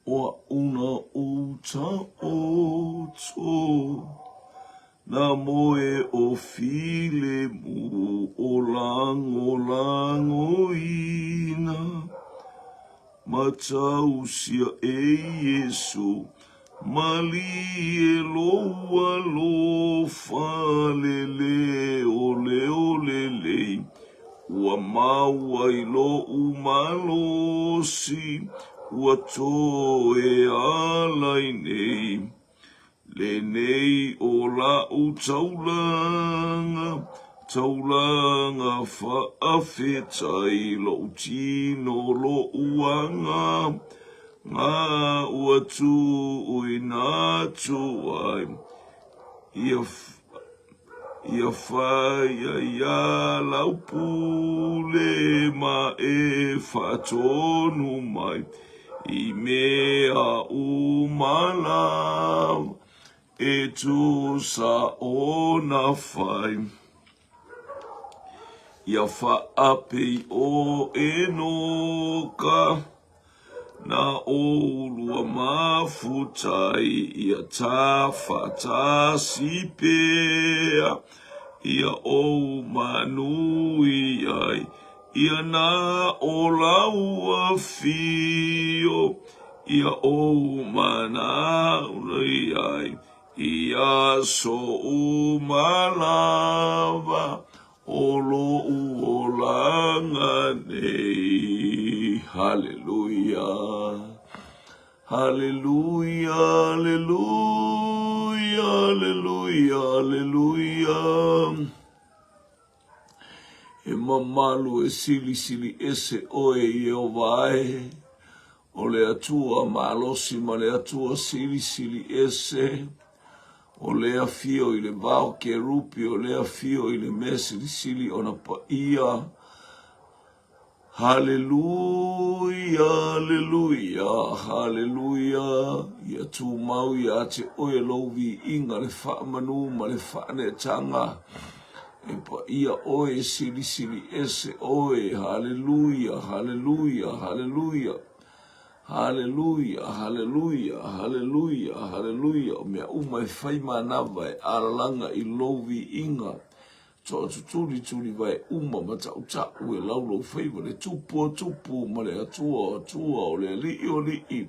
O a'u na ou taoto, Na moe o filemu o lagolagoina, Matausia e Iesu, malie lou alofa le leo lelei, Ua maua i loʻu malosi, ua toe ala i nei. Lenei o la'u taulaga, taulaga faafetai lo'u tino lo'u aga, ga ua tuuina atu ai ia ia fai ai a lau pule ma e faatonu mai i mea uma lava e tusa ona fai. Ia faapei o Enoka na oulua mafutai ia tafatasi pea ia ou manui ai ia na o lau afio ia ou manaui ai i aso uma lava o loʻu olaga nei. Haleluia. Haleluia, haleluia, haleluia, haleluia. E mamalu e silisili ese ʻoe Ieova e, o le Atua malosi ma le Atua silisili ese, o le afio i le vao kerupi, o le afio i le mea silisili ona paia. Haleluia, haleluia, haleluia, ia tumau iā te ʻoe lou viiga, le faamanu ma le faaneetaga. E paia ʻoe, e silisili ese ʻoe. Haleluia, haleluia, haleluia. Haleluia, haleluia, haleluia, haleluia. O mea uma e fai manava e alalaga i lou viiga. Toatutuli tulivae uma ma taʻutaʻu e laulaufaiva le Tupu o tupu ma le Atua o atua o le Alii o alii.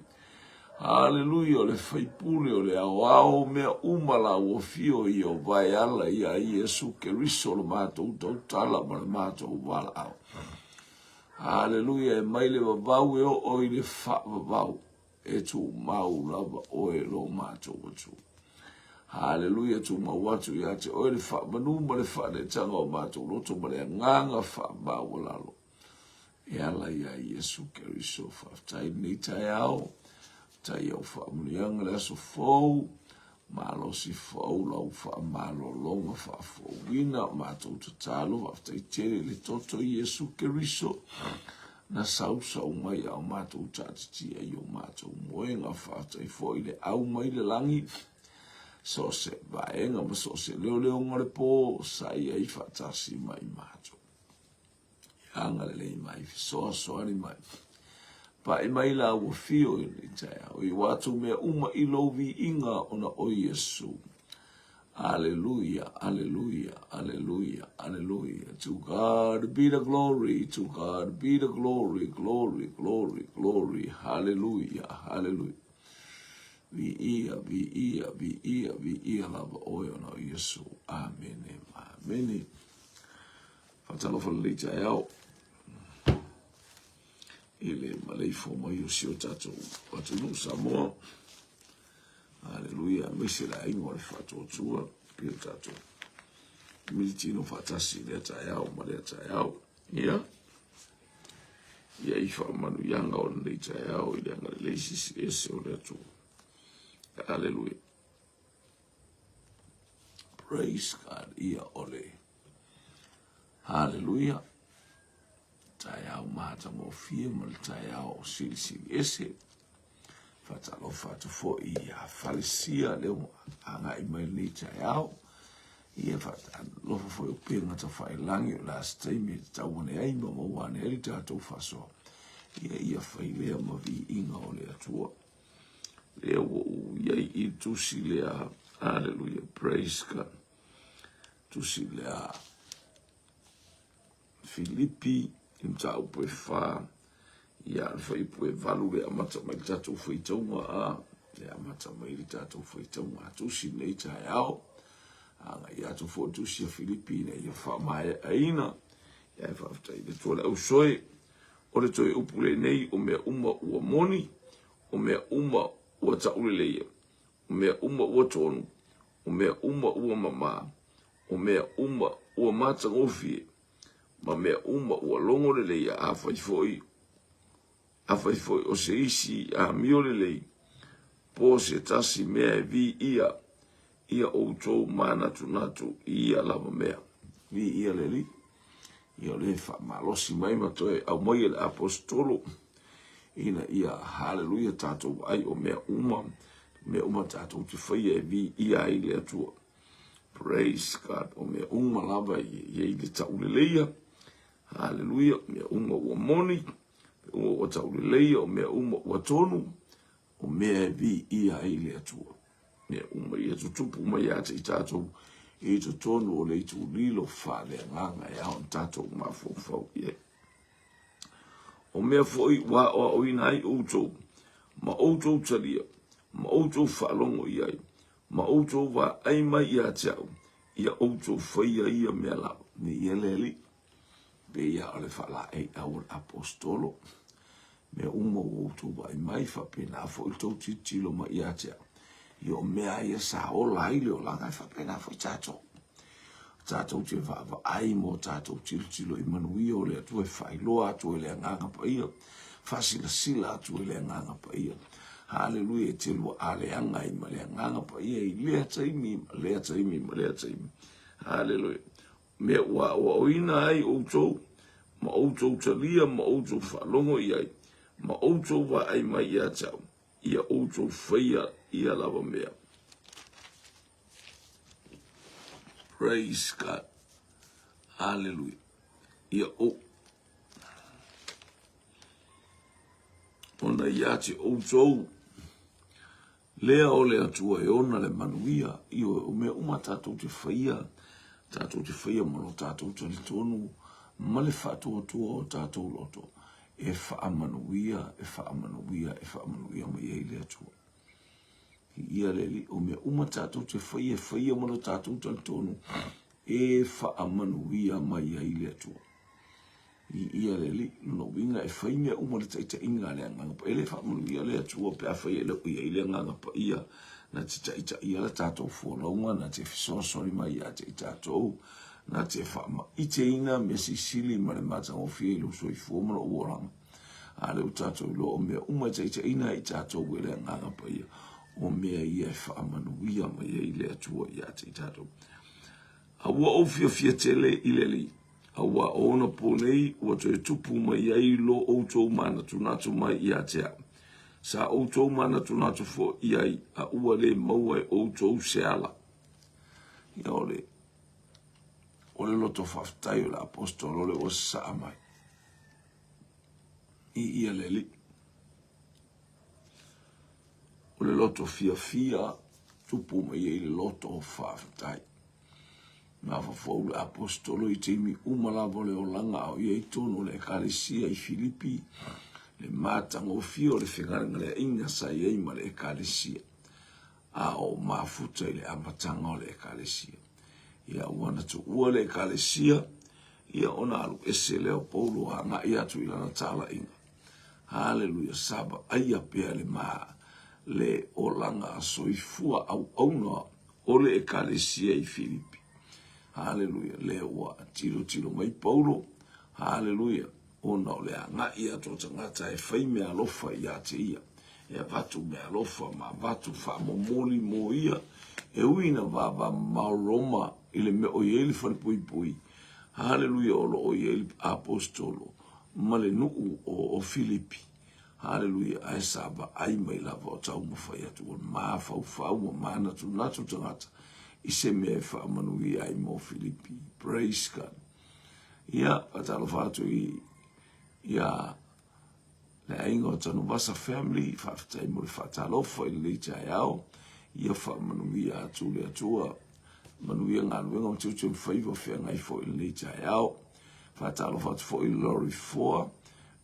Haleluia o le Faipule o le aoao o mea uma la ua fio ia o vae ala iā Iesu Keriso lo matou tautala ma le matou valaau. Haleluia e mai le vavau e oo i le faavavau. E tumau lava oe lo matou Atua. Haleluia, tumau atu ia te oe le faamanu ma le faaneetaga o matou loto ma le agaga faamaualalo. E ala iā Iesu Keriso. Faafetai i lenei taeao. Faafetai i au faamanuiaga le aso fou. Malosi fou lau faamalologa faafouina matou tatalo. Faafetai tele i le toto Iesu Keriso na sausau mai a o matou taatitia i o matou moega. Faafetai foi i le au mai le lagi, so o se vaega ma so o se leoleoga o le po sa i ai faatasi ma i matou. Ia agalelei mai, fesoasoani mai. Paʻi mai la ua fio i lenei taeao, i ua atu mea uma i lou viiga ona o Iesu. Aleluia, aleluia, aleluia, aleluia. To God be the glory, to God be the glory, glory, glory, glory. Hallelujah, hallelujah. Viia, viia, viia, viia lava oe ona o Iesu. Amene, amene. Faatalofa lelei taeao i le maleifua mai o si o tatou atunuu Samoa. Aleluia, aemaise le aiga o le Faatuatua, pei o tatou militino faatasi i lea taeao ma lea taeao. Ia, ia i faamanuiaga o lenei taeao i le agalelei silisili ese o le Atua. Aleluia. Praise God. Ia o le Haleluia. Taeao matagofie ma le taeao silisili ese. Faatalofa atu foi ia Falesia lea ua agai mai lenei taeao. Ia faatalofa foi o upega tafailagi o le a se taimi e tatau ane ai ma maua ane ai le tatou faasoa. Ia ia fai lea ma viiga o le Atua. Lea ua ou i ai i le tusi lea. Hallelujah. Praise God. Tusi lea. Filipi, i mataupu e fa, ia le fuaiupu e valu le amata mai le tatou faitauga a le amata mai le tatou faitauga a tusi nei taeao. Agai atu foi tusi a Filipi ina ia faamaeaina. Ia e faafetai le Atua le ausoe. O le toe upu lenei o mea uma ua moni, o mea uma ua tauleleia, o mea uma ua tonu, o mea uma ua mamā, o mea uma ua matagofie, ma mea uma ua logo lelei, afai foi, afai foi o se isi amio lelei, po se tasi mea e viia ia outou manatunatu i ia lava mea. Viia le Alii. Ia o lea e faamalosi mai ma toe aumai e le Aposetolo ina ia haleluia tatou vaai o mea uma, mea uma tatou te faia e viia ai le Atua. Praise God. O mea uma lava e i ai le tauleleia. Haleluia. O mea uma ua moni, mea uma ua tauleleia, o mea uma ua tonu, o mea e viia ai le Atua. Mea uma ia tutupu mai ia te i tatou i totonu o le itulilo faaleagaga e ao ona tatou mafaufau i ai. O mea foi ua aoaoina ai outou, ma outou talia, ma outou faalogo i ai, ma outou vaai mai ia te au, ia outou faia ia mea lava. Viia le Alii. Pei lava o le faalaeiau o le Aposetolo. Mea uma ua outou vaai mai, faapena foi le tou tilotilo mai ia te au. Ia o mea ia sa ola ai le olaga, e faapena foi tatou. Tatou te vaavaai mo tatou tilotilo i manuia o le Atua e faailoa atu e le Agaga Paia, faasilasila atu e le Agaga Paia. Haleluia, e te lua aleaga ai ma le Agaga Paia i lea taimi ma lea taimi ma lea taimi. Haleluia. Mea ua aoaoina ai outou, ma outou talia ma outou faalogo i ai, ma outou vaai mai ia te au, ia outou faia ia lava mea. Praise God. Hallelujah. Ia o ona ia te outou Lea o le Atua e ona le manuia, ioe, o mea uma tatou te faia, tatou te faia ma lo tatou talitonu ma le faatuatua o tatou loto, e faamanuia, e faamanuia, e faamanuia mai ai le Atua. Ia le Alii, o mea uma tatou te faia, e faia ma lo tatou talitonu, e faamanuia mai ai le Atua. Viia le Alii, lona uiga e fai mea uma le taitaiga a le Agaga Paia. E le faamanuia le Atua pe afai e le o i ai le Agaga Paia na te taitaia le tatou folauga, na te fesoasoani mai ia te i tatou, na te faamaiteina mea silisili ma le matagofie i lou soifua ma lou olaga. A lea ua tatou iloa o mea uma e taitaiina ai i tatou e le Agaga Paia, o mea ia e faamanuia mai ai le Atua ia te i tatou. A ua ou fiafia tele i le Alii, a ua o ona pō nei ua toe tupu mai ai lo outou manatunatu mai ia te au. Sa outou manatunatu foi i ai, a ua le maua e outou se ala. Ia o le, o le loto faafetai o le apostolo le ua sasaa mai. I ia le Alii. O le loto fiafia, tupu mai ai le loto faafetai. Mafaufau le Aposetolo i taimi uma lava o le olaga a o i ai tonu o le Ekalesia i Filipi, le matagofie o le fegalegaleaiga sa i ai ma le Ekalesia, a o mafuta i le amataga o le Ekalesia. Ia ua na tuua le Ekalesia, ia ona alu ese lea o Paulo agai atu i lana talaiga. Haleluia, sa vaaia pea le ma le olaga soifua auauna o le Ekalesia i Filipi. Haleluia, lea ua tilotilo mai Paulo, haleluia, ona o le agai atu o tagata e fai meaalofa ia te ia, e avatu meaalofa ma avatu faamomoli mo ia, e ui ina vavamamao Roma i le mea o i ai le falepuipui, haleluia, o lo o i ai le Aposetolo ma le nuu o Filipi. Haleluia, ae sa vaai mai lava o taumafai atu ua mafaufau ma manatunatu tagata i se mea e faamanuia ai mo Filipi. Praise God. Ia, faatalofa atu i ia Le aiga o Tanuvasa family, faafetai mo le faatalofa i lenei taeao. Ia faamanuia atu le Atua. Manuia galuega ma tiute ma faiva feagai foi i lenei taeao. Faatalofa atu foi i Lori Foa,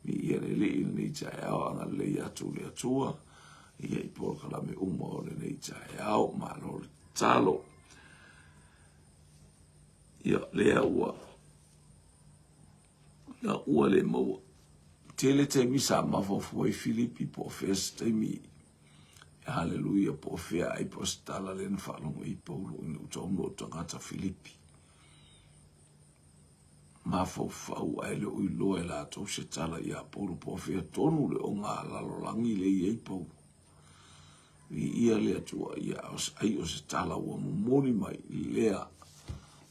viia le Alii i lenei taeao, agalelei atu le Atua ia i polokalame uma o lenei taeao. Malo le tatalo. Ia, lea ua na ua le maua. Tele taimi sa mafaufau ai Filipi po o fea se taimi, haleluia, po o fea ai po o se tala lea na faalogo i Paulo ina ua taunuu o tagata Filipi. Mafaufau ae le o iloa e latou se tala ia Paulo po o fea tonu le oga lalolagi lea i ai Paulo. Viia le Atua, ia ai o se tala ua momoli mai lea,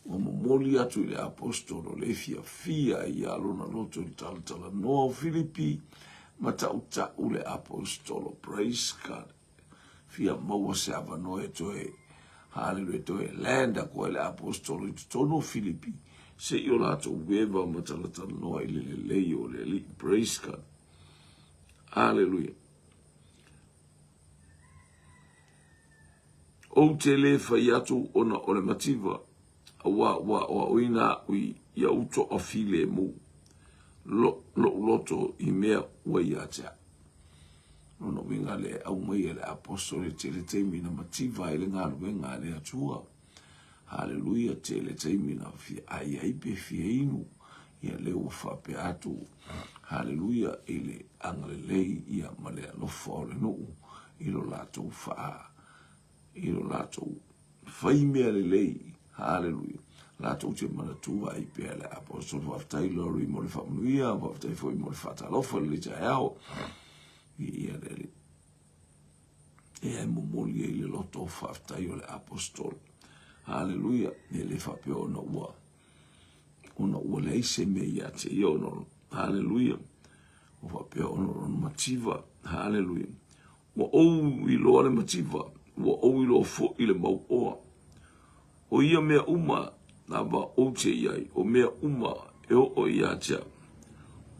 ua momoli atu i le aposetolo le fiafia ai ia lona loto i le talatalanoa o Filipi ma tautau le aposetolo. Praise God. Fia maua se avanoa e toe, haleluia, e toe land atu ai le aposetolo i totonu o Filipi, se i o latou eva ma talatalanoa i le lelei o le Alii. Praise God. Haleluia. Ou te le fai atu ona o le mativa, aua ua aoaoina aʻu i ou toafilemu, loʻu loto i mea ua ia te aʻu. Lona uiga le aumai e le apostle e tele taimi na mativa ai le galuega a le Atua. Haleluia, tele taimi na fia ai ai pe fia inu. Ia lea ua faapea atu, haleluia, i le agalelei ia ma le alofa o le nuu i lo latou faa, i lo latou fai mea lelei, haleluia, latou te manatua ai pea le apostle. Faafetai Lori mo le faamanuia, faafetai foi mo le faatalofa i lenei taeao. Viia le Alii. Ea e momoli ai le loto faafetai o le apostle. Haleluia. E le faapea ona ua ona ua leai se mea ia te ia ona haleluia. Ua faapea ona o lona mativa. Haleluia. Ua ou iloa le mativa, ua ou iloa foi le mauoa. O ia mea uma lava ou te i ai, o mea uma e oo ia te au,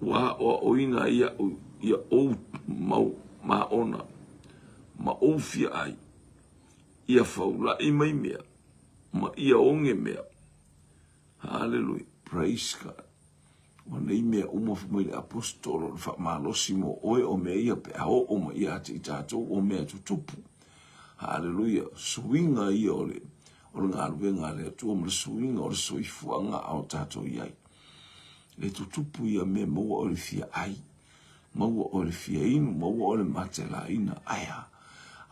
ua aoaoina ai iaʻu ia ou mau maona ma ou fia ai, ia faulaʻi mai mea ma ia oge mea. Haleluia, praise God. O nei mea uma fai mai le aposetolo o le faamalosi mo oe o mea ia pe a oo mai ia te i tatou o mea tutupu. Haleluia, suiga ia o le o le galuega a le Atua ma le suiga o le soifuaga a o tatou i ai. E tutupu ia mea maua oe le fia ai, maua oe le fia inu, maua oe le matelaina, ae a?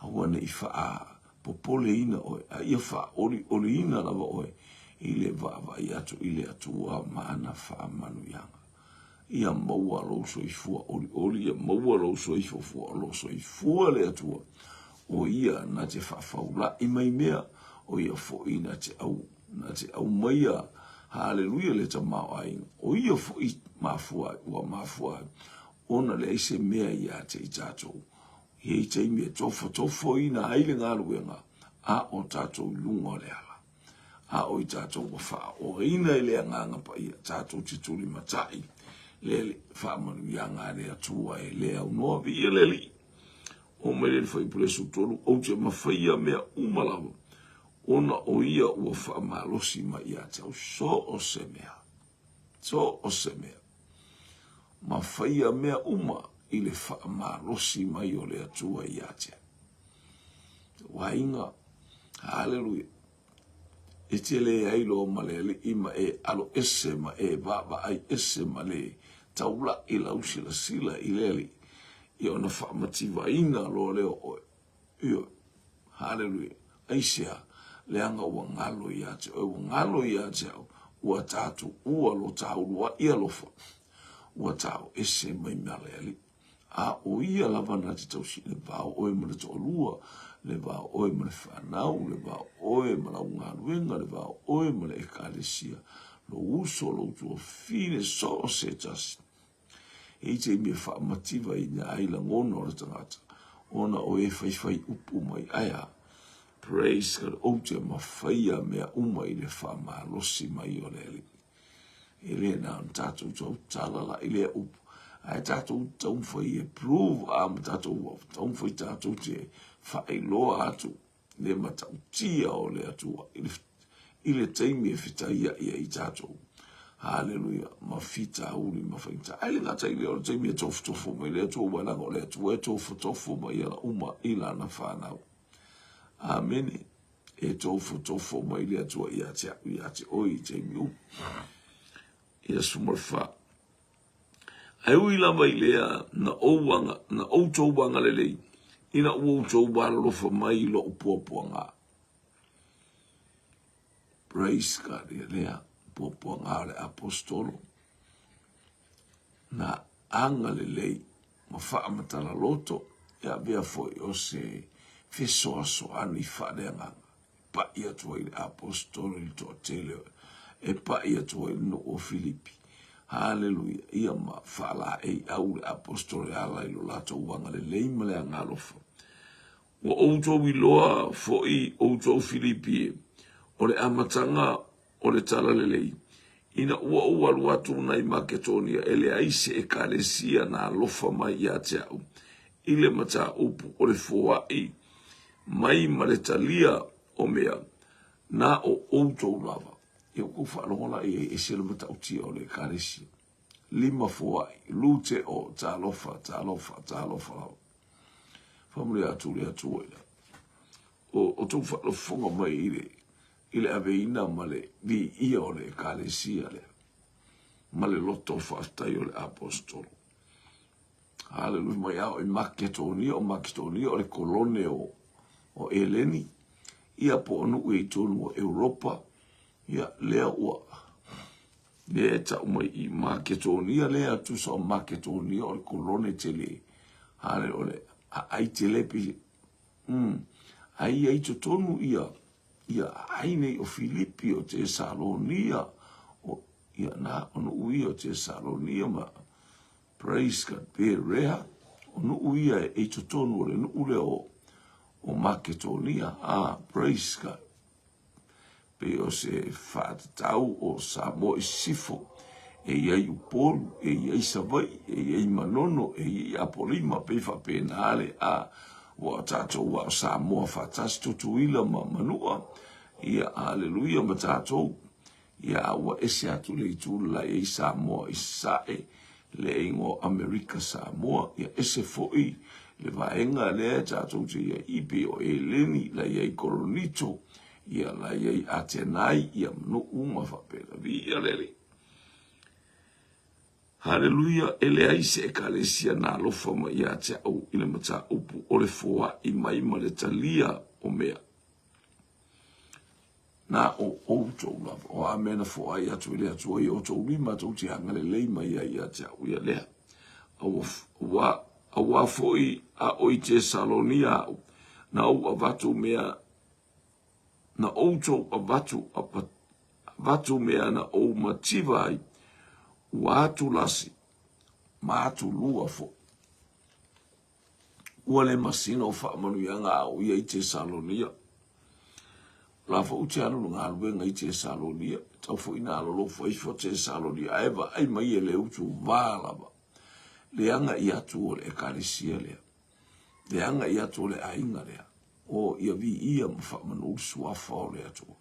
Aua ne i faa popoleina oe, a ia faaolioliina lava oe i le vaavaai atu i le Atua ma ana faamanuiaga. Ia maua lou soifua olioli, ia maua lou soifua, lou soifua le Atua, o ia na te faafaulaʻi mai mea, o ia foi na te au, na te aumaia, haleluia, le tamaoaiga, o ia foi mafua ai, ua mafua ai, ona leai se mea ia te i tatou, E i ai taimi e tofotofoina ai le galuega a o tatou i luga o le ala, a o i tatou ua faaoaina i le Agaga Paia, tatou te tulimatai le faamanuiaga a le Atua e le aunoa. Viia le Alii! O mai le Faipule 13, Ou te mafaia mea uma lava, ona o ia ua faamalosi mai ia te au so o se mea. So o se mea. Ma faia mea uma i le faamalosi mai o le Atua ia te au. Aiga, haleluia. E te le ai loa ma le Alii ma e alo ese ma e vaavaai ese ma le taulaʻi lau silasila i le Alii, ia ona faamativaina loa lea o oe. Ioe. Haleluia. Aisea? Leaga ua galo ia te oe, ua galo ia te au, ua tatou ua lo tauluaʻi alofa, ua tao ese mai ma le Alii. A o ia lava na te tausi le vao oe ma le toalua, le vao oe ma le fanau, le vao oe ma lau galuega, le vao oe ma le ekalesia, lou uso, lou tuafine, so o se tasi. E i taimi e faamativaina ai lagona o le tagata, ona o e faifai upu mai, ae a? Praise God, ou te mafaia mea uma i le faamalosi mai o le Alii. E le na ona tatou tautala la i lea upu, Ae tatou taumafai e prove a ma tatou taumafai tatou te faailoa atu le matautia o le Atua i le taimi e fetaiai ai tatou. Haleluia, ma fitauli ma faigata. Ai le gata i lea o le taimi e tofotofo mai le Atua, ua leaga o le Atua e tofotofo mai ala uma i lana fanau. Amene. E tofotofo mai le Atua ia te au, ia te oe i taimi uma. Ia 14. Ae ui lava i lea, na ou aga, na outou agalelei, ina ua outou alolofa mai i lou puapuaga. Praise God, ia lea puapuaga o le apostolo. Na agalelei ma faamatala loto, e avea foi o se fesoasoani faaleagaga. Paʻi atu ai le Aposetolo i le toatele e paʻi atu ai i le nuu o Filipi. Haleluia! Ia ma faalaei au le Aposetolo e ala i lo latou agalelei ma le agalofa. Ua outou iloa foi outou Filipi e, o le amataga o le Talalelei, ina ua ou alu atu nai Maketonia e leai se ekalesia na alofa mai ia te au i le mataupu o le foai mai ma le talia o mea, na o outou lava. Ia ua tou faalogo la i ai, ese le matautia o le ekalesia. Lima foai, lute o, talofa, talofa, talofa lava. Faamanuia atu le Atua i o, o tou faalofofoga mai i le, i le aveina ma le viia o le ekalesia lea, ma le loto faafetai o le apostolo. Haleluia mai ao i Maketonia, o Maketonia o le kolone o, o Eleni, ia po o nuu i tonu o Europa, ia lea ua lea e tau mai i Maketonia, lea tusa o Maketonia o le kolone tele, hale o le aai tele pe, ai ai totonu ia, ia aai nei o Filipi, o Tesalonia, o, ia na, o nuu ia o Tesalonia ma, Praise God, Berea, o nuu ia e i totonu o le nuu lea o, o Maketonia. Ah, praise God. Pei o se faatatau o Samoa i Sisifo, e i ai Upolu, e i ai Savaii, e i ai Manono, e i ai Apolima, pei faapena le a ua o tatou a o Samoa faatasi Tutuila ma Manua, ia aleluia ma tatou. Ia a ua ese atu le itu le la i ai Samoa i Sasae, le igoa o Amerika Samoa, ia ese foi le vaega lea tatou te i ai i pei o Eleni, la i ai Koronito, ia la i ai Atenai, ia ma nuu uma faapena. Viia le Alii. Haleluia, e leai se ekalesia na alofa mai ia te au i le mataupu o le foai mai ma le talia o mea. Na o outou lava. O a mea na foai atu i le Atua i outou lima, tou te agalelei mai ai ia te au ia lea. Aua, aua foi a o i Tesalonia au, na ou avatu mea, na outou avatu, avatu mea na ou mativa ai, ua atulasi ma atulua foi. Ua le masina o faamanuiaga a o ia i Tesalonia. O la foi ou te alu i le galuega i Tesalonia, tau foi ina alolofa ifo Tesalonia, ae vaai mai e le utu va lava. Le agai atu o le ekalesia lea, le agai atu o le aiga lea, o ia viia ma faamanu le suafa o le Atua.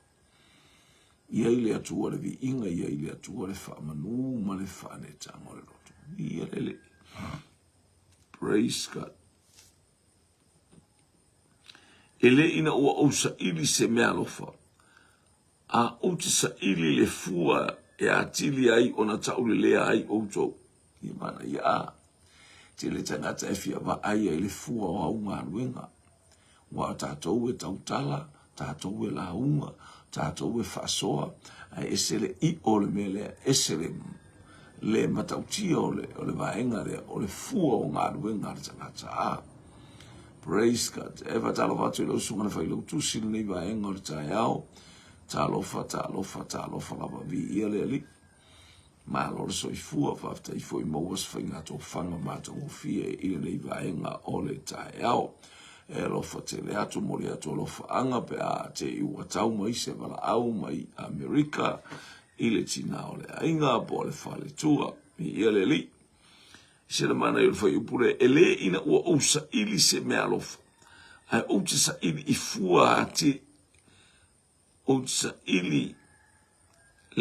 Ia i le Atua le viiga, ia i le Atua le faamanu ma le faaneetaga o le loto. Viia le Alii. Praise God. E le ina ua ou saili se mea alofa, a ou te saili le fua e atili ai ona taulelea ai outou. Ia mana ia a. Tele tagata e fia vaai ai le fua o au galuega. Ua o tatou e tautala, tatou e lauga, tatou e faasoa, ae ese le ʻiʻo o le mea lea, ese le, le matautia o le, o le vaega lea, o le fua o galuega a le tagata. Ah, praise God. E faatalofa atu i lau susuga i le Failautusi i lenei vaega o le taeao. Talofa, talofa, talofa lava, viia le Alii. Malo le soifua, faafetai foi maua se faigatofaga matagofie i lenei vaega o le taeao. E alofa tele atu, momoli atu alofaaga pe a te i ua tau mai se valaau mai Amerika i le tina o le aiga po o le faletua. Viia le Alii. Se le manaia o le fuaiupu lea, e lē ina ua ou saili se meaalofa, ae ou te saili i fua ati, ou te saili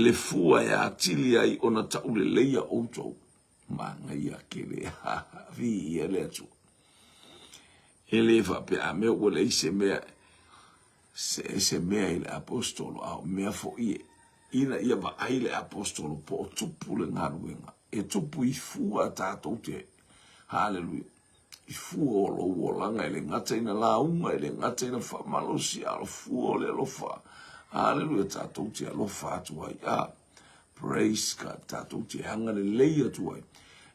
le fua e atili ai ona tauleleia outou. Manaia tele, viia le Atua. E lē faapea a mea ua leai se mea, se, se mea i le Aposetolo, a o mea foi e, ina ia vaai le Aposetolo po o tupu le galuega. E tupu i fua tatou te, haleluia, i fua o lou olaga e le gata ina lauga, e le gata ina faamalosi, a o fua o le alofa, haleluia, tatou te alofa atu ai. A, praise God, tatou te agalelei atu ai,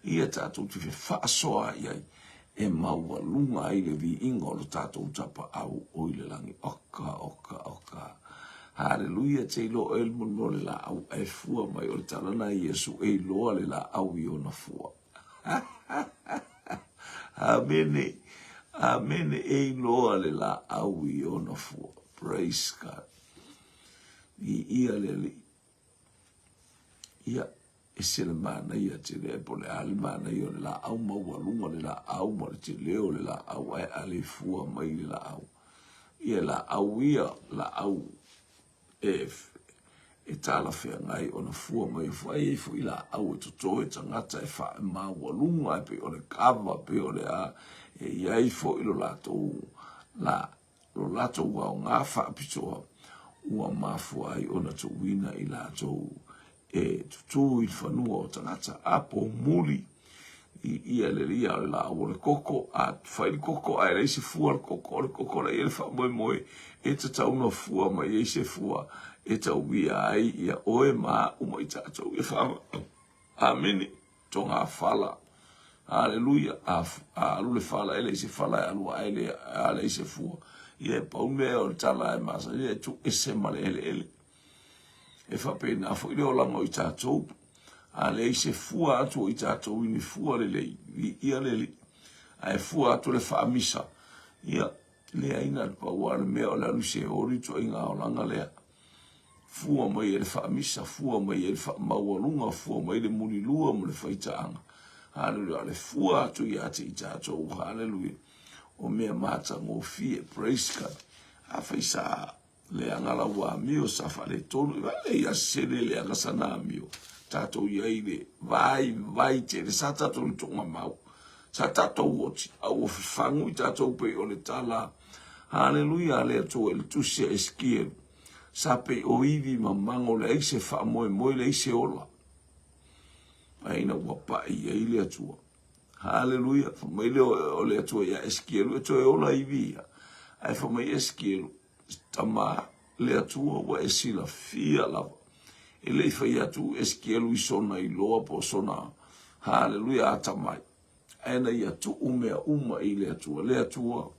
ia tatou te fefaasoa ai ai, e maualuga ai le viiga o lo tatou Tapaau o i le lagi. Oka, oka, oka. Haleluia, te iloa oe le mea o le laau ae fua mai o le tala na Iesu e iloa le laau i ona fua. Amene, amene, e iloa le laau i ona fua. Praise God. Viia le Alii. Ia, ese le manaia tele, po o le a le manaia o le laau maualuga o le laau ma le tele o le laau ae a le fua mai le laau. Ia, laau ia, laau e, e talafeagai ona fua mai fua. E i ai foi laau e toto e tagata e faamaualuga e pei o le kava, pei o le a, e i ai foi lo latou la, lo latou aoga faapitoa ua mafua ai ona tuuina i latou e tutū i le fanua o tagata a pomuli i ia le lia o le laau o le koko, a fai le koko ae leai se fua o le koko, o le koko la ia le faamoemoe e tatau ona fua mai ai se fua e tauia ai ia oe ma au ma i tatou ia faa Amene. Togafala. Aleluia. A, a alu le fala, e leai se fala e alu ae le, a leai se fua. Ia e pau mea o le tala e masani, e tuu ese ma le eleele. E faapena foi le olaga o i tatou. A leai se fua atu o i tatou i ni fua lelei, viia le Alii. Ae fua atu le faamisa, ia, leai na o le pau lava o le mea o le alu i se oli ituaiga olaga lea. Fua mai e le faamisa, fua mai e le faamaualuga, fua mai le mulilua ma le faitaaga. Haleluia. O le fua atu ia te i tatou, haleluia, o mea matagofie. Praise God. Afai sa leaga lau amio, sa faaletonu, e vale ia se le leaga sana amio. Tatou i ai le vai, vai tele, sa tatou le tuugamau. Sa tatou oti, a ua fefagu i tatou pei o le tala. Haleluia, a le Atua i le tusi a Esekielu. Sa pei o ivi ma mago leai se faamoemoe leai se ola. Ae ina ua pai i ai le Atua. Haleluia! Fai mai le o le Atua ia Esekielu, e toe ola ivi ia. Ae fai mai Esekielu, Tama, le Atua ua e silafia lava. E le i fai atu Esekielu i sona iloa po o sona, haleluia, atamai. Ae na ia tuu mea uma i le Atua. Le Atua,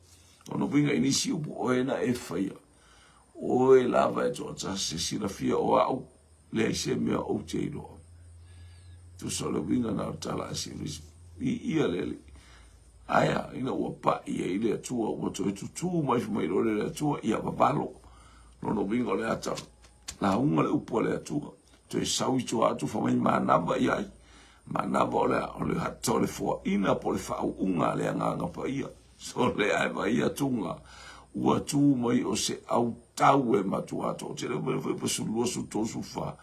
ona uiga i nisi upu, oe na e faia. Oe lava e toatasi, silafia o au, leai se mea ou te iloa. Tusa o le uiga na o le tala a Siulis, i ia le Alii. Aea, ina ua pai ai le Atua, ua toe tutū mai fai mai loa le Atua, ia vavalo. Lona uiga o le ata, lauga le upu a le Atua. Toe sau i tua atu, fai mai manava i ai. Manava o le, o le ata o le foaina po o le faauuga a le Agaga Paia. Sole ae vaai atuga ua tu mai o se autau e matua toatele mai foi pa 12 13 14.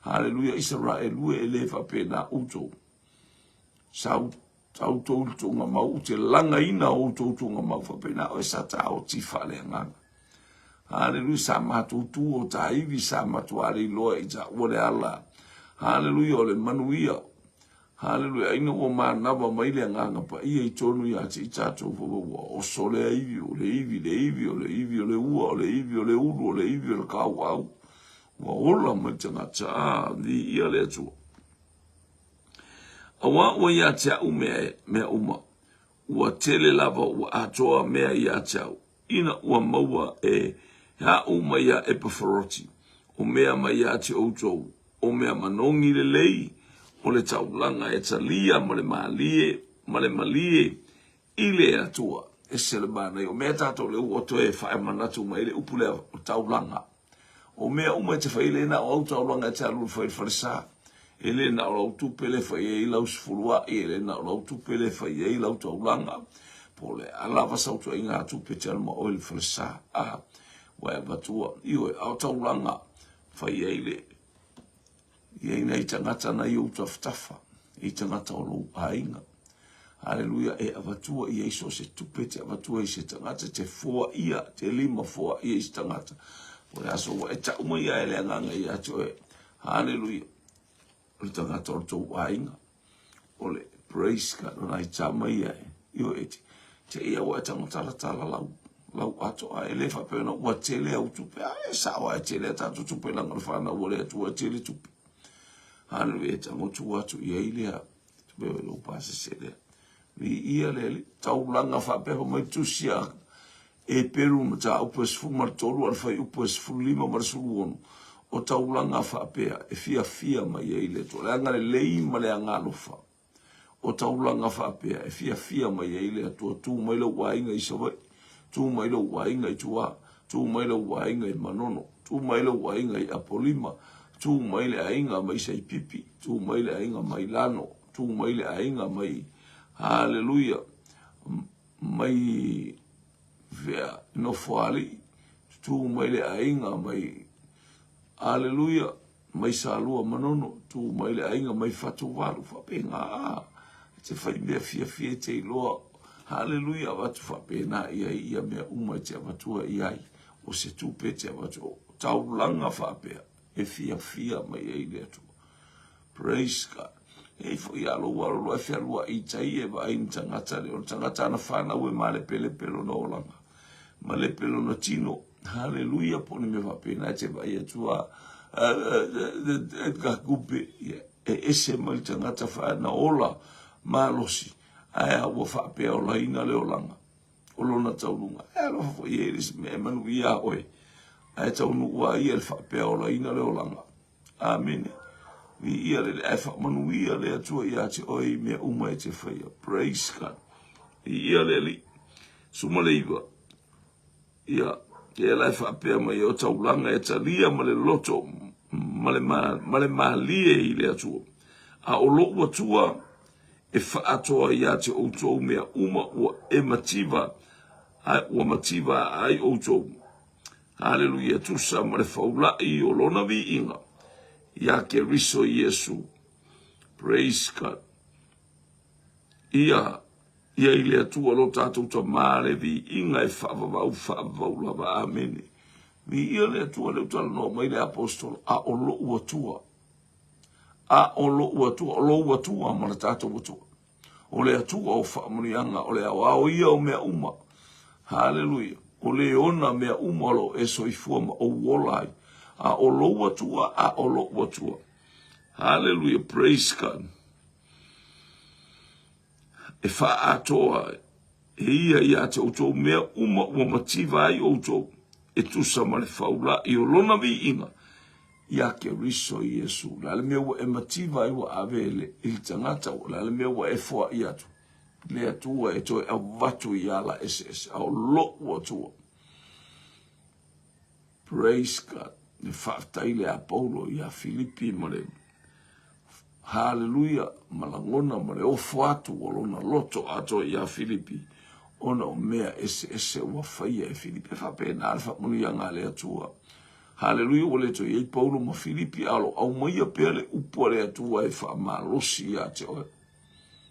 Haleluia Isaraelu e le faapena outou. Sa outou i le tuugamau ou te lagaina outou tuugamau faapena oe sa taoti faaleagaga. Haleluia sa matou tu o taivi sa matua le iloa i taua le ala. Haleluia o le manuia. Haleluia, ina ua manava mai le Agaga Paia i tonu ia te i tatou, ua oso lea ivi, o le ivi, le ivi, o le ivi o le ua, o le ivi o le ulu, o le ivi o le kauau, ua ola mai tagata, a, viia le Atua. Auā ua ia te au mea, mea uma, ua tele lava ua atoa mea ia te au, ina ua maua e aʻu mai iā Epafaroti, o mea mai ia te outou, o mea manogi lelei, o le taulaga e talia ma le mālie, ma le malie i le Atua. Ese le manaia, o mea tatou lea ua toe faamanatu mai le upu lea o taulaga. O mea uma e te fai, le na o au taulaga e te alu e fai i le falesa. E le na o lau tupe le fai ai lau sefuluai, e le na o lau tupe le fai ai lau taulaga, po o le a lava sau ituaiga tupe e te alu ma oe i le falesa, a, ua e avatua, ioe, a o taulaga fai ai le, i ai nai tagata na i ou tafatafa, i tagata o lou aiga. Haleluia, e avatua i ai so o se tupe te avatua i se tagata, te foaia, te lima foaia i se tagata. Po o le aso ua e tau mai ai le agaga ia te oe. Haleluia. O le tagata o le tou aiga. O le praise God, o nai tama ia e. Ioe, e te, te ia ua e tago talatala lau, lau ato a e le faapea ona ua tele au tupe. A e sao a e tele a tatou tupe leaga o le fanau a le Atua e tele tupe. Haleluia, e tago tuu atu i ai lea tupe o lou pasese lea. Viia le Alii, taulaga faapea fai mai tusi a Eperu mataupu e 13 a le fuaiupu e 15 ma le 16, o taulaga faapea e fiafia mai ai le Atua, le agalelei ma le agaalofa. O taulaga faapea e fiafia mai ai le Atua, tu mai lou aiga i Savaii, tu mai lou aiga i tua, tu mai lou aiga i Manono, tu mai lou aiga i Apolima, tu mai le aiga mai Saipipi, tu mai le aiga mai Lano, tu mai le aiga mai, haleluia, mai fea, Nofoalii, tu mai le aiga mai, haleluia, mai Salua Manono, tu mai le aiga mai Fatuvalu, faapena, a, e te fai mea fiafia e te iloa, haleluia, avatu faapena i ai ia mea uma e te avatua i ai, o se tupe e te avatu, o taulaga faapea e fiafia mai ai le Atua. Praise God. E i foi a lou alo loa e fealuai i tai e vaai ni tagata le o le tagata ana whanau e malepelepe lona olaga. Malepe lona tino. Haleluia po o ni mea faapena e te vaai atu a ka kupe e ese mai le tagata na ola malosi ae a ua faapea olaina le olaga o lona taunuuga. E alofa foi e le isi mea e manuia a oe ae taunuu a ia le faapea olaina le olaga. Amene. Viia le ae faamanuia le Atua ia te oe i mea uma e te faia. Praise God. Viia le Alii. 19. Ia, e la e faapea mai o taulaga e talia ma le loto ma le, ma le malie i le Atua. A o lou Atua e faatoa ia te outou mea uma ua e mativa, a ua mativa ai outou. Haleluia, tusa ma le faulai o lona viiga ia Keriso Iesu. Praise God. Ia, ia i le Atua lo tatou Tamā le viiga e faavavau faavavau lava. Amene. Viia le Atua lea ua talanoa mai le apostolo, a o lou Atua. A o lou Atua, o lou Atua ma le tatou Atua. O le Atua o faamanuiaga, o le aoao ia o mea uma. Haleluia. O le ona mea uma o lo o e soifua ma ou ola ai. A o lou Atua, a o lou Atua. Haleluia. Praise God. E faaatoa e ia ia te outou mea uma ua mativa ai outou, e tusa ma le faulai o lona viiga ia Keriso Iesu. O le a le mea ua e mativa ai ua ave i le, i le tagata, o le a le mea ua e foai atu, le Atua e toe avatu i ala eseese, a o lou Atua. Praise God. E faafetai le Apoulo ia Filipi ma le Haleluia ma lagona ma le ofo atu o lona loto atoa ia Filipi ona o mea eseese ua faia e Filipi. E faapena le faamanuiaga a le Atua. Haleluia, ua le toe i ai Paulo ma Filipi, a o lo o aumaia pea le upu a le Atua e faamalosi ia te oe,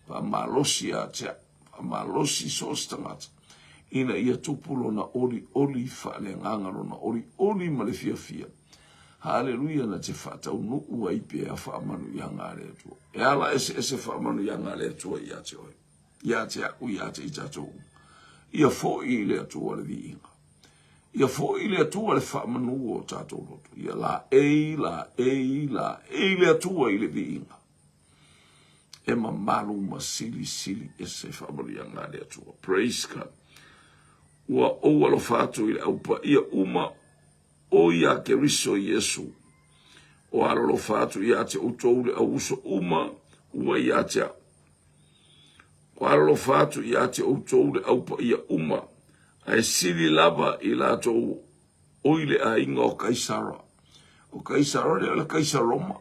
faamalosi ia te au, faamalosi so o se tagata, ina ia tupu lona olioli faaleagaga, lona olioli ma le fiafia. Haleluia, na te faataunuu ai pea faamanuiaga a le Atua. E ala eseese faamanuiaga a le Atua ia te oe, ia te au, ia te i tatou uma. Ia foi i le Atua le viiga. Ia foi le Atua le faamanu o tatou loto. Ia laei, laei, laei le Atua i le viiga. E mamalu ma silisili ese faamanuiaga a le Atua. Praise God. Ua ou alofa atu i le au paia uma o ia Keriso Iesu. O alolofa atu ia te outou le au uso uma ua ia te au. Ua alolofa atu ia te outou le au paia uma ae sili lava i latou o i le aiga o Kaisara. O Kaisara lea o le Kaisa Roma.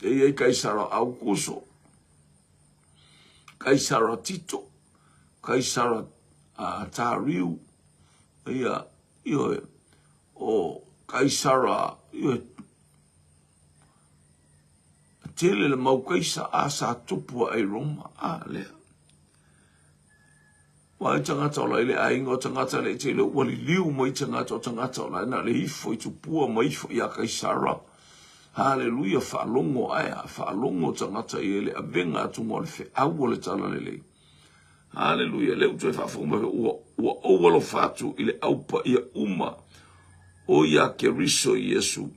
E i ai Kaisara Aukuso, Kaisara Tito, Kaisara Tariu, ia, ioe, o Kaisara, ioe, tele le mau Kaisa a sa tupu ai Roma, a lea. Ua ai tagata o la i le aiga o tagata le tele ua liliu mai tagata o tagata o la na le ifo i tupua ma ifo ia Kaisara. Haleluia, faalogo ae a, faalogo tagata i le avega atu mo le feau o le talalelei. Haleluia, le utu e faafofoga mai ua ua ou alofa atu i le au paia uma o ia Keriso Iesu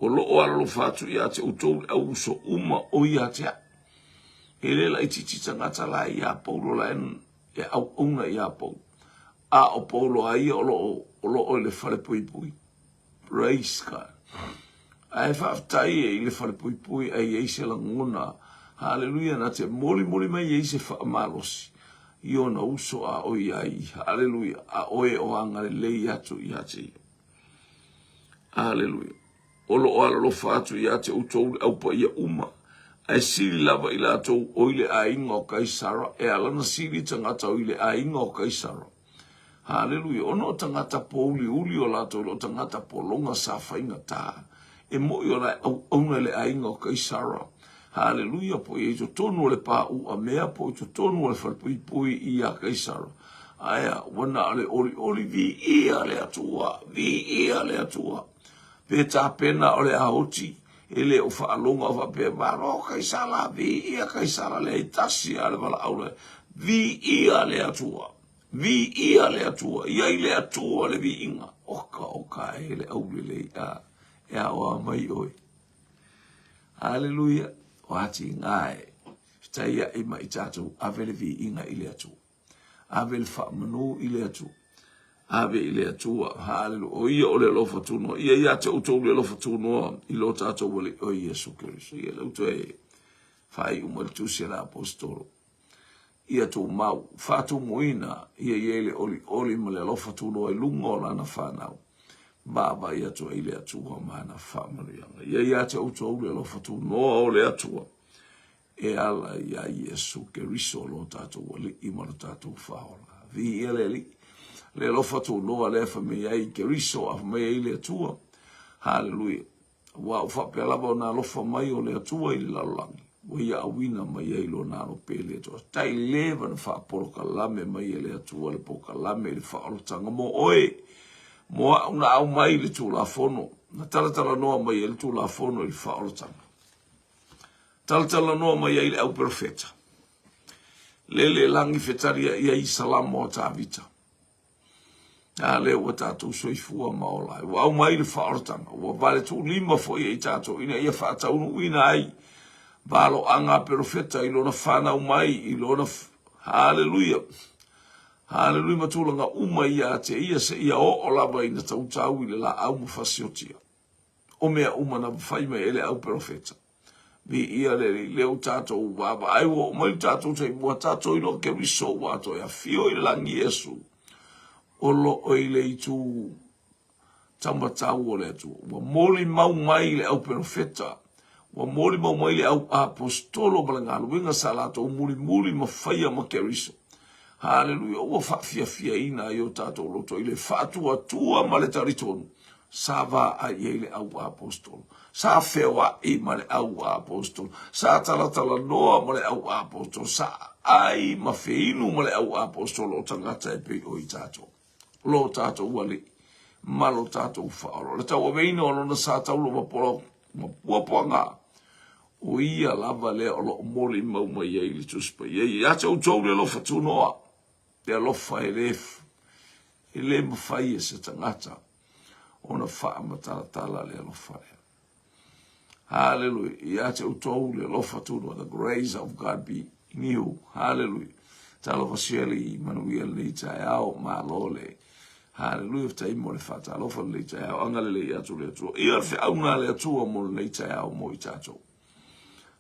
o lo o alolofa atu ia te outou le au uso uma o ia te au. E le laitiiti tagata la iā Paulo la e auauna iā Paulo. A o Paulo a ia o lo o, o lo o i le falepuipui. Praise God. Ae faafetai e i le falepuipui ae i ai se lagona. Haleluia, na te molimoli mai ai se faamalosi i ona uso a o i ai. Haleluia, a oe o agalelei atu ia te ia. Haleluia. O lo o alolofa atu ia te outou le au paia uma, ae sili lava i latou o i le aiga o Kaisara, e ala ona sili tagata o i le aiga o Kaisara. Haleluia! Ona o tagata pōuliuli o latou i lo tagata pologa sa faigata, e moʻi o la e auauna i le aiga o Kaisara. Haleluia! Po i ai totonu o le pāʻū a mea, po i totonu o le falepuipui iā Kaisara. Ae a, ua na o le olioli, viia le Atua, viia le Atua. Pe tapena o le a oti, e le o faaloga o faapea, Malo Kaisara, viia Kaisara, leai tasi lava le valaau lea, viia le Atua, viia le Atua, i ai le Atua le viiga. Oka, oka e le aulelei a, e aoa mai oe. Haleluia, o atiga e, fetaiai ma i tatou, ave le viiga i le Atua. Ave le faamanu i le Atua. Ave i le Atua. Haleluia. O ia o le alofa tunoa. Ia ia te outou le alofa tunoa i lo tatou Alii o Iesu Keriso. Ia le utu e faaiu mai le tusi a le Aposetolo. Ia tumau, faatumuina ia i ai le olioli ma le alofa tunoa i luga o lana fanau. Vaavaai atu ai le Atua ma ana faamanuiaga. Ia ia te outou le alofa tunoa o le Atua. E ala iā Iesu Keriso lo tatou Alii ma lo tatou Faaola. Viia le Alii, le alofa tunoa lea e fai mai ai Keriso a fai mai ai le Atua. Haleluia. Aua ua faapea lava ona alofa mai o le Atua i le lalolagi, ua ia auina mai ai lona alo pele e toatai leva na faapolokalame mai e le Atua le polokalame i le faaolataga mo oe, mo au na aumai le Tulafono, na talatalanoa mai ai le Tulafono i le faaolataga. Talatalanoa mai ai le au perofeta. Lele lagi fetaliai ai Salamo a Tavita. A lea ua tatou soifua ma ola ai. Ua aumai le faaolataga, ua valetuulima foi e i tatou ina ia faataunuuina ai valoaga a perofeta i lona fanau mai, i lona Haleluia! Haleluia ma tulaga uma ia te ia seia oo lava ina tautau i le laau ma fasiotia. O mea uma na fai mai ai le au perofeta. Viia le Alii, lea ua tatou vaavaai, ua oo mai le tatou taimi, ua tatou iloa Keriso ua toe afio i le lagi Iesu, o lo o i le itu taumatau o le Atua. Ua molimau mai le au perofeta, ua molimau mai le au aposetolo ma le galuega sa latou mulimuli ma faia ma Keriso. Haleluia, ua faafiafiaina ai o tatou loto i le faatuatua ma le talitonu sa vaai ai le au aposetolo, sa feoai ma le au aposetolo, sa talatalanoa ma le au aposetolo, sa ai ma feinu ma le au aposetolo o tagata e pei o i tatou, lo tatou Alii ma lo tatou Faaola. O le tauaveina o lona sa taula ma pola ma puapuaga, o ia lava lea o lo o molimau mai ai le Tusi Paia. Ia te outou le alofa tunoa, le alofa e le E le mafai e se tagata ona faamatalatala le alofa lea. Hallelujah. Ia te outou le alofa tunoa. The grace of God be in you. Hallelujah. Talofa Shirley, manuia lenei taeao, malo le. Hallelujah, faafetai mo le faatalofa lenei taeao. Agalelei atu le Atua. Ia le feauna a le Atua mo lenei taeao mo i tatou.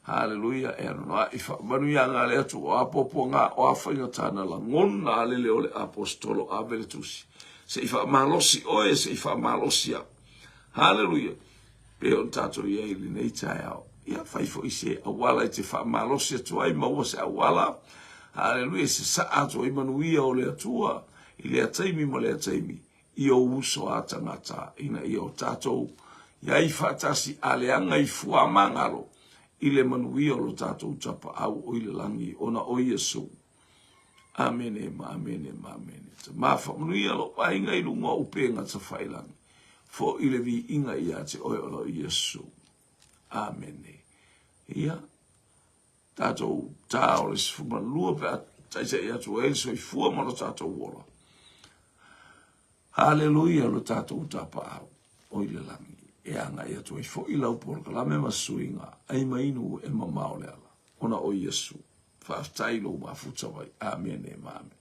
Haleluia, e anoanoai faamanuiaga a le Atua, o apoapoaga, o a faigata na lagona a le leo o le aposetolo ave le tusi. Se i faamalosi oe, se i faamalosi au. Haleluia, pei ona tatou i ai i lenei taeao. Ia, fai foi se auala e te faamalosi atu ai, maua se auala, haleluia, e sasaa atu ai manuia o le Atua i lea taimi ma lea taimi i ou uso a tagata, ina ia o tatou i ai faatasi a leaga i fuamagalo i le manuia o lo tatou Tapaau o i le lagi, ona o Iesu. Amene ma amene ma amene. Tama faamanuia lou aiga i luga o upega tafailagi. Fo'i le viiga ia te oe o lau Iesu. Amene. Ia, tatou ta o le 12 pe a taitai atu ai le soifua ma lo tatou ola. Haleluia lo tatou Tapaau o i le lagi e agai atu ai foi lau polokalame ma suiga ai ma inu e mamao le ala ona o Iesu. Faafetai lou mafuta mai. Amene ma amene.